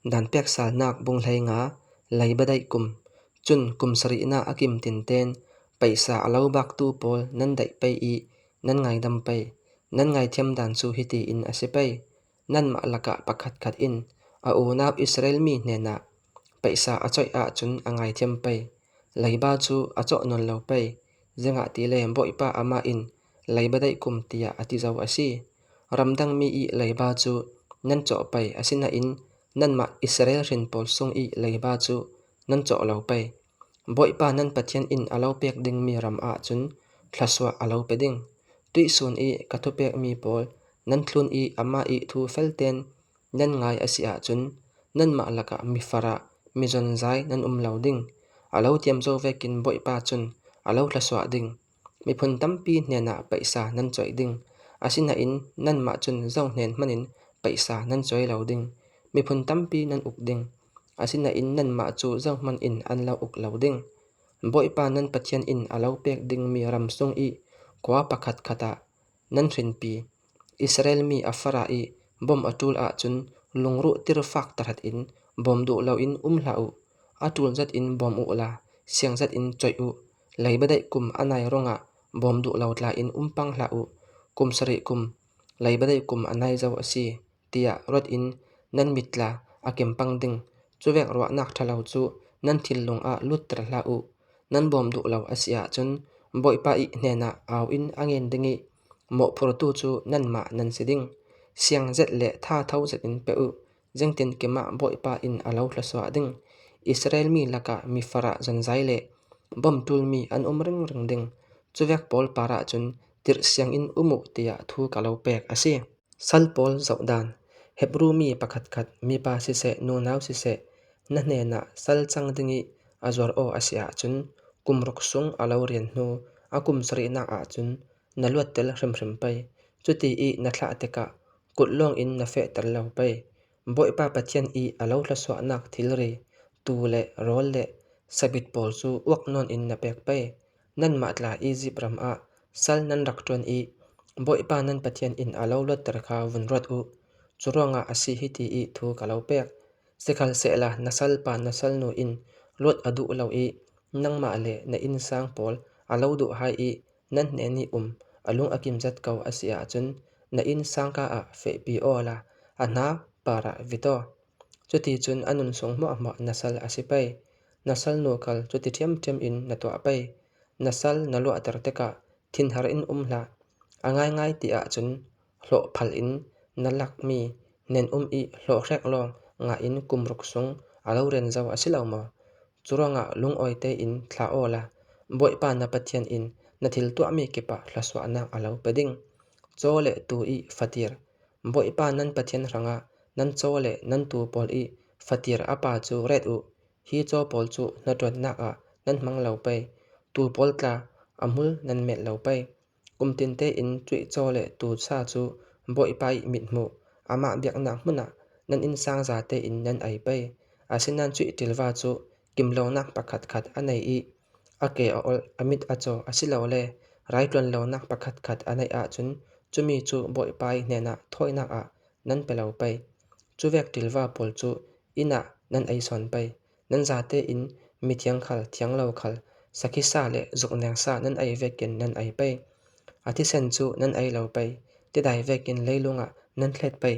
Dan pek salnak bung 15, leiba daih kum, cun kum sarihnak a kim tinten paisa a lo baktu pawl nan daih pei i nan ngaidam pei. Nan ngaithiam dan cu hiti in a si pei. Nanmah lakah pakhatkhat in a unau Israel mi hnenah paisa a coih ahcun a ngaithiam pei. Leiba cu a cawh nawn lo pei. Zeicahtiah Bawipa amah in leiba daih kum tiah a ti zau a si. Ramdangmi i leiba cu nan cawh pei, asinain nanmah Israel hrin pawl sung i leiba cu nan cawh lo pei. Bawipa nan Pathian in a lo pek dingmi ram ah cun thluachuah a lo pe ding. Tuihsun i ka thupekmi pawl nan thlun i amah i thu feltein nan ngai a si ahcun nanmah lakah mifar ah mizonzai nan um lo ding. A lo tiam zaw vekin Bawipa cun a lo thluachuah ding. Miphun tampi hnenah paisa nan coih ding. Asinain nanmah cun zohhnen hmanh in paisa nan cawi lo ding. Miphun tampi nan uk ding. Asinain nanmah cu zohhmanh in an lo uk lo ding. Bawipa nan Pathian in a lo pek dingmi ram sung i khua pakhatkhat ah nan hrinpi. Israel mi a farah i bawmh a ṭul ahcun lungruh tirfak tahrat in bawm duh loin um hlah u. A ṭul zat in bawm u law siang zat in coih u. Leiba daih kum a nai ruangah bawm duh lo tla in um pang hlah u. Kum sarih kum, leiba daih kum a nai zau a si, tiah ruat in nan mitla a kem pang ding. Cuvek ruahnak ṭhalo cu nan thinlung ah lutter hlah u. Nan bawm duh lo a si ahcun Bawipa i hnenah au in a ngen ding i mawhphurtu cu nanmah nan si ding. Siang zet le thatho zet in pe u. Zeingtinkim ah Bawipa inn a lo thluachuah ding. Israel mi lakah mi farah zonzai le bawmṭulmi an um ringring ding. Cuvek pawl par ahcun tirh sianginn um u tiah thu ka lo pek a si. Sal pawl zohdan. Hebru mi pakhatkhat mipa siseh nunau siseh na hnenah sal cang ding i a zuar aw a si ahcun kum ruk sung a lo rian hnu a kum sarihnak ahcun na luattel hrimhrim pei. Cuti i na thlah tikah kut lawngin na fehter lo pei. Bawipa Pathian i a lo thluachuahnak thilri, tuu le rawl le sabit pawl cu uak nawn in na pek pei. Nanmah tla Izipt ram ah sal nan rak ṭuan i Bawipa nan Pathian in a lo luatter kha vun ruat u. Cu ruangah a si hiti i thu ka lo pek. Sikhalsehla na salpa na salnu in luat a duh lo i nangmah le na innsang pawl a lo duh hai i nan hnen i um a lung a kim zat ko a si ahcun na inn sangka ah fehpi aw la a hna par ah vit aw. Cuticun a nun sung hmuahhmuah na sal a si pei. Na salnu khal cuti ṭhiamṭhiam in na tuah pei. Na sal na luahter tikah thinhar in um hlah. A ngaingai ti ahcun hlawhphal in na lakmi nan um i hlawhhrek lawng ngah in kum ruk sung a lo rian zau a si lo maw? Curuangah lungawi tein thlah aw la, Bawipa na Pathian in na thil tuahmi kip ah hlasuahnak a lo pe ding. Caw le tuu i fatir. Bawipa nan Pathian hrangah nan caw le nan tuu pawl i fatir a pa cu ret u. Hi caw pawl cu hnaṭuannak ah nan hmang lo pei. Tuu pawl tla a hmul nan met lo pei. Kum tinte in cuih caw le tuu sa cu Bawipa i mithmuh, amah biaknak hmun ah nan innsang zate in nan ei pei. Asinain cuih ṭilva cu kimlonak pakhatkhat a nei i a ke a olh, a mit a caw asilole raitluanlonak pakhatkhat a neih ahcun cumi cu Bawipa i hnenah thawinak ah nan pe lo pei. Cuvek ṭilva pawl cu inn ah nan ei sawn pei. Nan zate in mithiang khal, thianglo khal, sakhi sa le zukneng sa nan ei vekin nan ei pei. A thisen cu nan ei lo pei, tidai vekin leilung ah nan thlet pei.